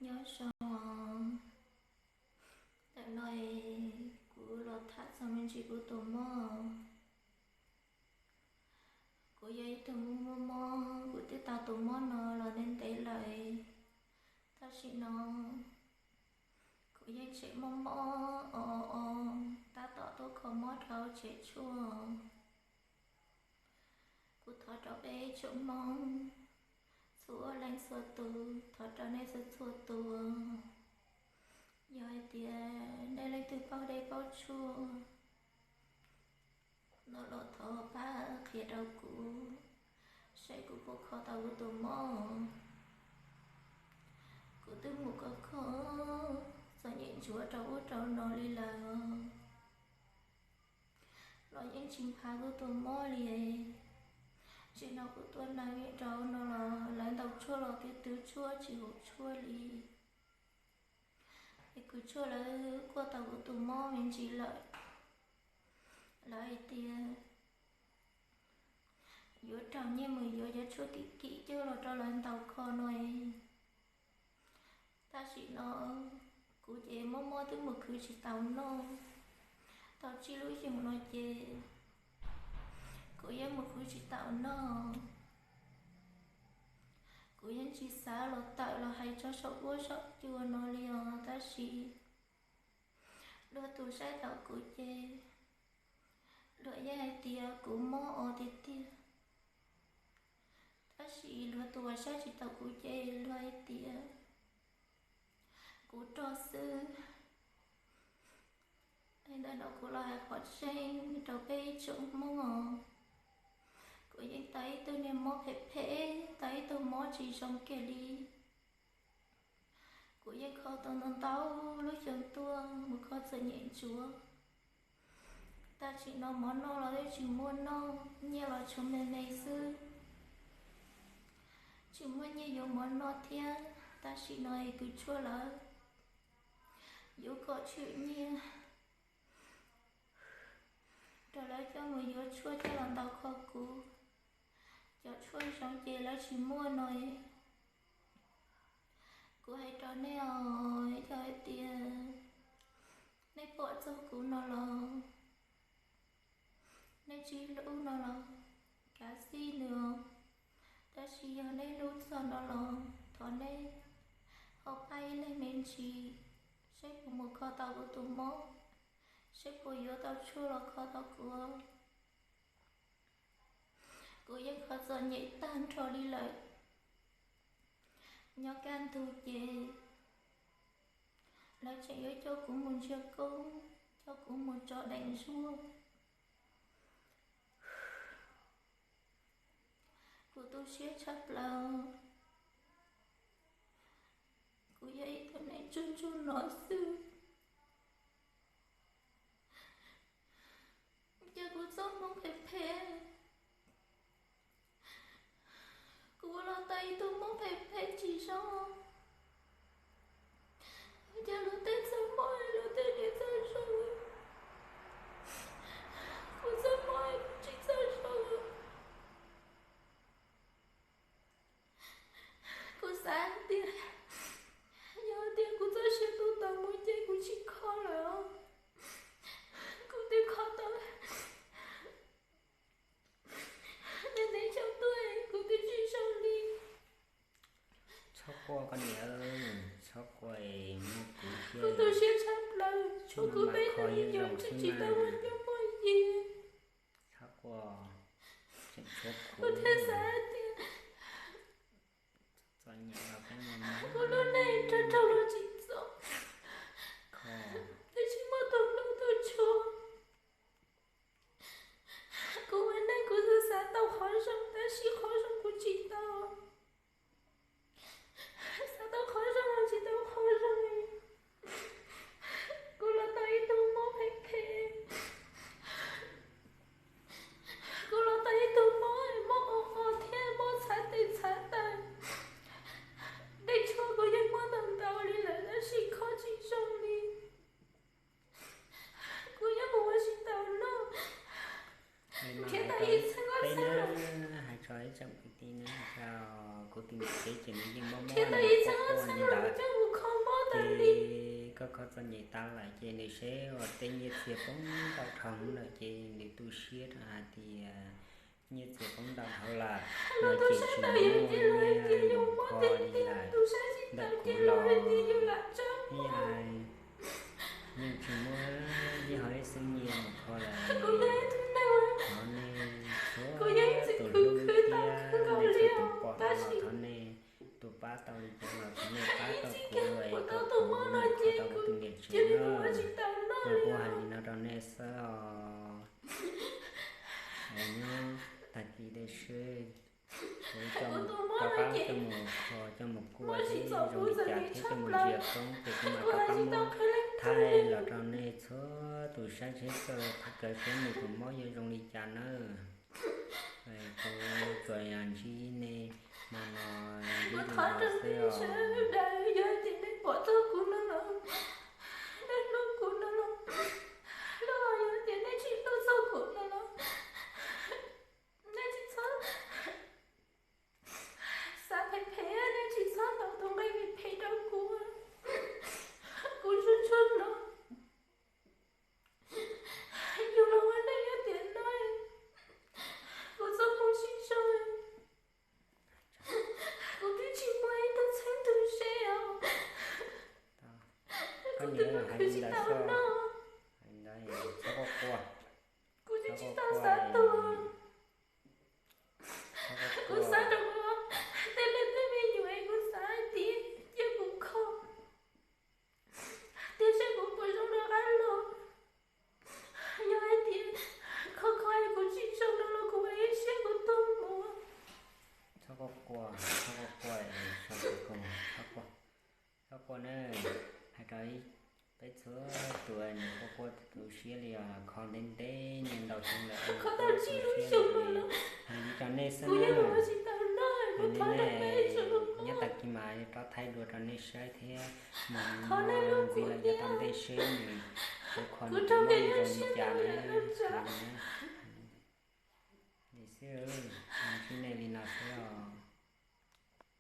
Nyob zoo, ntawm no kuv los tham txog me ntsis kuv tus mob. Kuv yog ib tug mob mob mob, kuv twb tau tus mob no los ntev ntev lawm. Tam sim no kuv yeej tseem mob mob o o, tab tom tuaj kho mob rau tsev tshuaj. Kuv thov rau peb tsoom Hmoob txhua leej txhua tus, thov rau nej txhua txhua tus, yog hais tias nej leej twg paub dej paub tshuaj no los thov pab qhia rau kuv, saib kuv puas kho tau kuv tus mob. Kuv twb mus kho kho txom nyem ntsuav rau ub rau no li lawm, los yeej tsis nphav kuv tus mob li. Tsim no kuv tuaj na rau no los lawv ntaus tshuaj los twb twb tshuaj tsis haum tshuaj li. Es kuv tshuaj lawv kuaj tau kuv tus mob me ntsis lawm. Lawv hais tias yuav raug nyiaj mus yuav cov tshuaj kim kim coj los rau lawv ntaus kho no. Tam sim no kuv ces mob mob twb mus khwv tsis tau noj, tau tsib lub xyoos no ces kuv yeej mus khwv tsis tau noj. Kuv yeej tsis xav los tawm los hais tso saum huab saum cua no li os, tab sis luag tus saib tau kuv ces luag yeej hais tias kuv mob os tiag tiag. Tab sis luag tus uas saib tsis tau kuv ces luag hais tias kuv rog xwb. Ntawm no kuv los hais qhov tseeb rau peb ib tsoom Hmoob os, kuv yeej tau ib tug niag mob phem phem, tau ib tug mob tsis zoo kiag li. Kuv yeej kho tau ntau ntau lub xyoo tuaj mus kho txom nyem ntsuav. Tam sim no mov noj los twb tsis muaj noj, nyiaj los tshuav me me xwb, tsis muaj nyiaj yuav mov noj thiab. Tam sim no es kuv tshuaj lawv yuav kom tshwm nyiaj rau lawv coj mus yuav tshuaj coj los ntaus kho kuv. Cov tshuaj zoo ces lawv tsis muaj no. Kuv hais rau nej os, yog hais tias nej pom txog kuv no los nej tsis hlub no los kav xij nws os. Tab sis yog nej hlub txog no los thov nej ho pab ib leeg me ntsis, saib puas mus kho tau kuv tus mob, saib puas yuav tau tshuaj los kho tau kuv. Kuv yeej kho txom nyem tag nrho li lawm. Nyob kaj ntug ces lawv tseem yuav coj kuv mus ntsia koob, coj kuv mus tso deem zuag. Kuv tu siab tshaj plaws. Kuv yog ib tug neeg tsuag tsuag no xwb. Ua cas kuv txoj hmoov phem phem, kuv ua los tau ib tug hmoov phem phem tsis zoo. Ua cas luag tej txoj hmoov luag tej niam txoj zoo, kuv txoj hmoov kuv tsis txoj zoo. Kuv xav tias yog tias kuv txoj sia tu tau mus ces kuv tsis kho lawm. Kuv twb kho tau, ntev xyoo tuaj kuv twb tsis zoo li. Txhob quaj koj niam, txhob quaj, muaj kuv thiab. Kuv tu siab tshaj plaws, tshuav kuv peb tug me nyuam tsis tau muaj cuab muaj yig. Txhob quaj, tseem tshuav kuv. Kuv thiaj xav tias txom nyem los kuv lub neej rau rau los tsis txom, twb tsis muaj tus hlub tus tshua. Kuv ua neej kuv xav tau qhov zoo tab sis qhov zoo kuv tsis tau. Xav tau qhov zoo los tsis tau qhov zoo. Kuv los tau ib tug mob phem phem. Kuv los tau ib tug mob, mob o o thiab mob txhav tes txhav taw. Dej tshuaj kuv yeej muab tau ntau li lawm tab sis kho tsis zoo li. Kuv yeej mus ua tsis tau noj, nrhiav tau ib txheeb ob txheeb los, hais tso ib tsoom kwv tij neej tsa, kuv tus niam tsev ces nws yeej mob mob, nrhiav tau ib txheeb ob txheeb los kuv coj mus Ces koj kho txom nyem tas lawm ces nws seb uas tej nyiaj txiag poob ntau dhau lawm ces nws tu siab rau hais tias nyiaj txiag poob ntau dhau lawm no ces tsis muaj nyiaj mus kho li lawm. Ntawm kuv los yeej tsis muaj ib hom ib xwb nyiaj mus kho lawm. Thov nej txhua tus hlub thiab nej txhua tus pom no los thov nej tus pab tau li cas los thov nej pab tau kuv es kom kuv mus kho tau kuv tus niam tsev na. Kuv kuj hais li no rau nej xwb os. Nyob tag kis dej seb kuv coj mus rov qab coj mus kho coj mus kuaj thiab zoo li cas thiab coj mus ntsia koob ces kuv mam rov qab muab thaij los rau nej txhua tus saib seb kawm saib nws tus mob yuav zoo li cas nawb. Kuv tsuas yog ntsib nej hmo no ntsib li no xwb os. Yog tias nej pom txog kuv no los, nej hlub kuv no los, los yog tias nej tsis hlub txog kuv no los, nej tsis txhob xav phem phem, nej tsis txhob tau tus nqe phem phem rau kuv. Kuv ntsuag ntsuag no, yus los ua neej nyob tiam no, kuv txoj hmoo sib zoo, kuv twb tsis muaj ib tug txheeb tug ze os. Kuv twb mus khwv tsis tau noj, kuv twb tsis tau xav tuag. Kuv xav rau kuv tej leej tej me nyuam es kuv xav hais tias cia kuv kho, tiam sis kuv puas zoo rov qab los. Yog hais tias kho kho es kuv tsis zoo no los kuv ua ib siab kuv tuag mus. Txhob quaj, txhob quaj, txhob quaj, txhob quaj na. Hais rau peb txhua tus nws quaj quaj tu siab li os, kho ntev ntev niaj ntau xyoo lawm, kho tau tsib lub xyoo lawm. Hais li rau nej xwb na, nyob tag kis mas rov thaij dua rau nej saib thiab. Mus ntxiv lawm nyob tom ntej seb nws kuv kho nws tus mob zoo li cas na. Li xwb, ntsib nej li no xwb os.